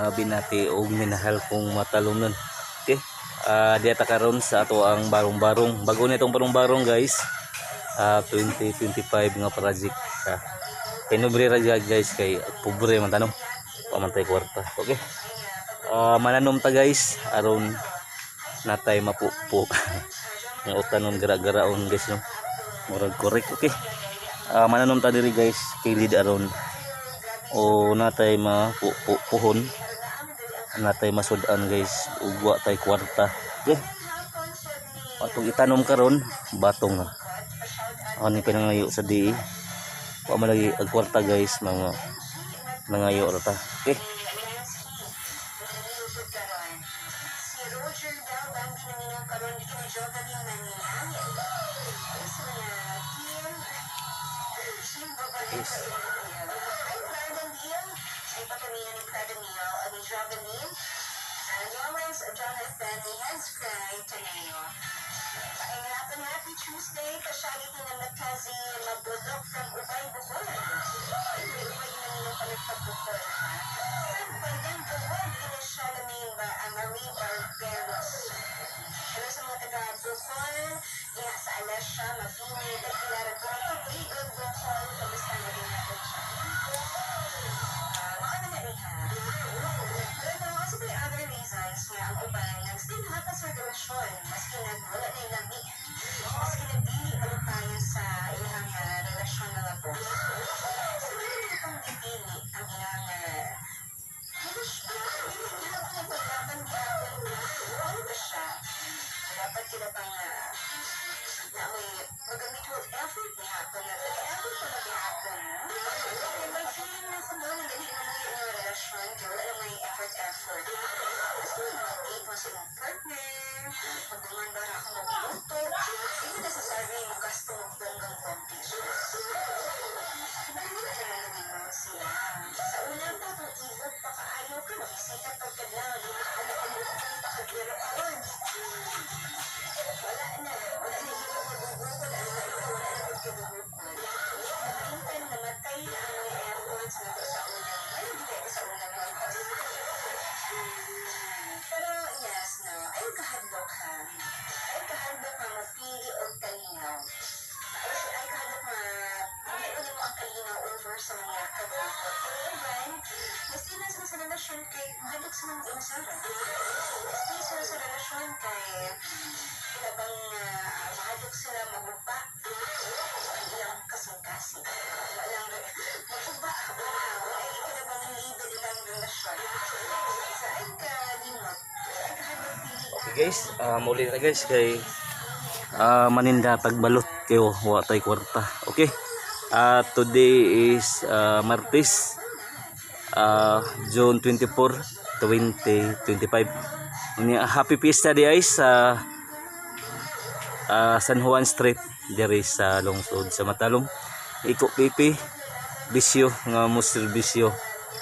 Mga binati og minahal kong matalomnon. Okay. Diya ta karon sa ato ang barong-barong. Bago na itong barong-barong, guys. 2025 nga project. Kay nobre ra dyan, guys, kay pobre man tanong. Pamantay kwarta. Okay. Mananom ta, guys, aron natay mapupo. Ang utanon gara-garaon, guys, no. Murag correct, okay. Mananom ta diri, guys, kilid aron o natay mapupuhon, natay masud-an, guys, ug wa tay kwarta. Okay. Atong itanom karon batong na. Ani pinangayo sa di. Wa man lagi ag kwarta, guys, mga nangayo ra ta. Okay. Si Roger daw, Bambi namingaw karon kini Jovelyn Manian. Ay sa mga Kim. Kim Babae. Ay, Brandon Hill. Ay patamingan ni Brandon Hill o ni Jovelyn. Lawrence Jonathan ni Hans Cry Taneo. Ay, happy happy Tuesday. Pasyali na Makazi Mabulok from Ubay, Bohol. Ay, may Ubay namingaw kami from Bohol, ha? Sa Bandang Bohol, ina siya namin ba, Marie Barberos. Hello sa mga taga Bohol, diha sa Alasya, Mabini, Pilar, Tubigon, Bohol. Kamusta na din natin siya? Mao na na ha. Pero also may other reasons nga ang uban nag-stay na pa sa relasyon maski nag wala na yung lami, maski nagdili malipayon sa ilang relasyon, mga boss. So, meron din itong gipili ang ilang relasyon. Dili gihapon nagpaglaban gihapon. Ano ba siya? Dapat kila bang na may mag-mutual effort gihapon na effort pa ba gihapon? Kaya may feeling na kung na dali na mo yung relasyon kaya wala lang may effort effort. Gusto mo mag-date mo sa imong partner, pagduman ba na ako magluto, hindi necessary mo gasto mo bonggang bongga. Wala naman namin sila. Sa una pa, itong ibog pa kaayo ka, makisita pagkadlaw, di na ako makamukbang pa kagiro karon. Wala na, wala na imo pagugukod, ano na ito, wala na pagkagugukod. Naintan namatay na ang mga efforts na to sa unang, ay, hindi kayo sa unang mga. Pero yes, no, ay kahadlok ha. Ay kahadlok nga mapili og kalinaw. Ay kahadlok nga pilion mo ang kalinaw over sa mga kabuhot. Kaya uban, nastay na sila sa relasyon kay mahadlok sila mag-inasara. Nastay sila sa relasyon kay ilabang mahadlok sila maguba ang ilang kasing-kasing. Walang maguba, wala, wala kinabang label ilang relasyon. Sa ay kalimot, ay kahadlok pili. Okay guys, muli na, guys, kay maninda tagbalot kayo wa tay kwarta. Okay. Today is Martes, June 24, 2025. Unya, happy Fiesta di ay sa San Juan Street diri sa lungsod sa Matalom. Iko pipi bisyo nga mo serbisyo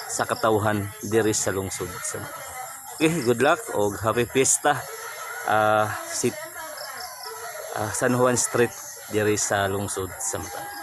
sa katawhan diri sa lungsod sa Matalom. Okay, good luck og happy fiesta sit San Juan Street diri sa lungsod sa Matalom.